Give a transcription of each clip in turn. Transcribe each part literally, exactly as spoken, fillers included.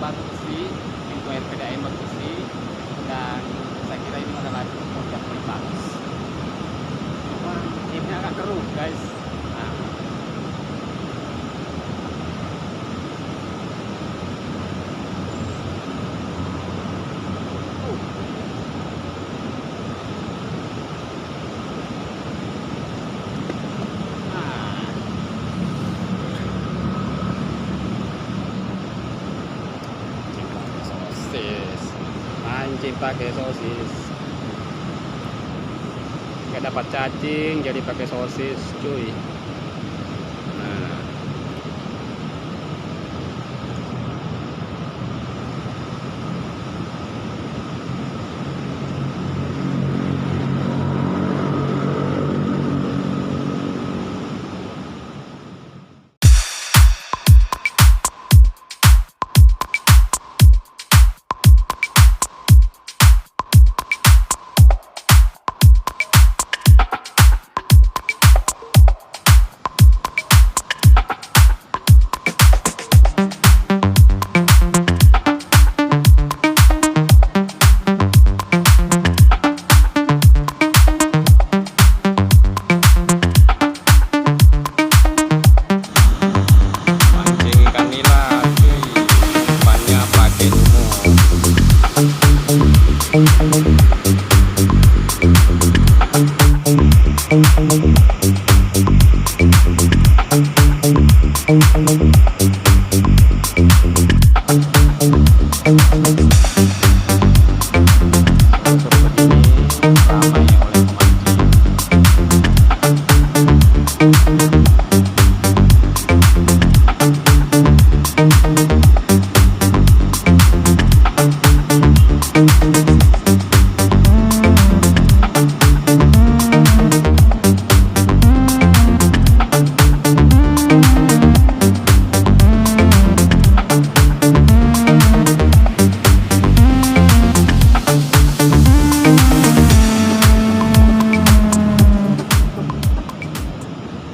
Batu besi, pintu air P D A M batu besi, dan saya kira ini adalah tempat yang paling bagus. Cuma, ini agak keruh, guys. Nah. Mancing pakai sosis. Mancing pakai sosis. Nggak dapat cacing, jadi pakai sosis, cuy. Nah. Mancing ikan nila, cuy. Umpannya pakai dumo.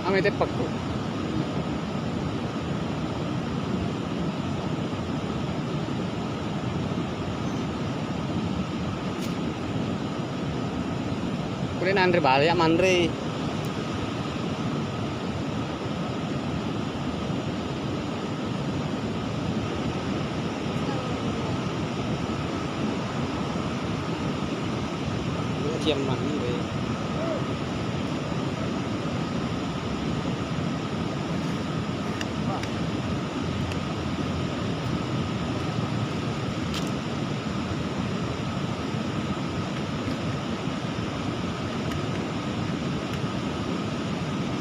Ame teppakku. Pura nanre bale ya manre. Ciang manre.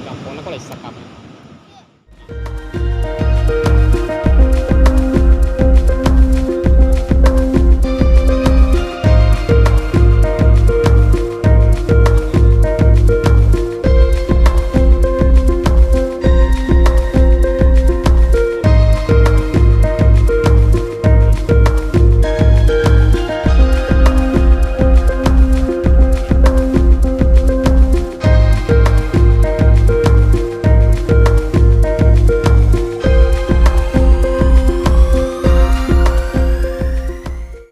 Kampongna ko Laissang.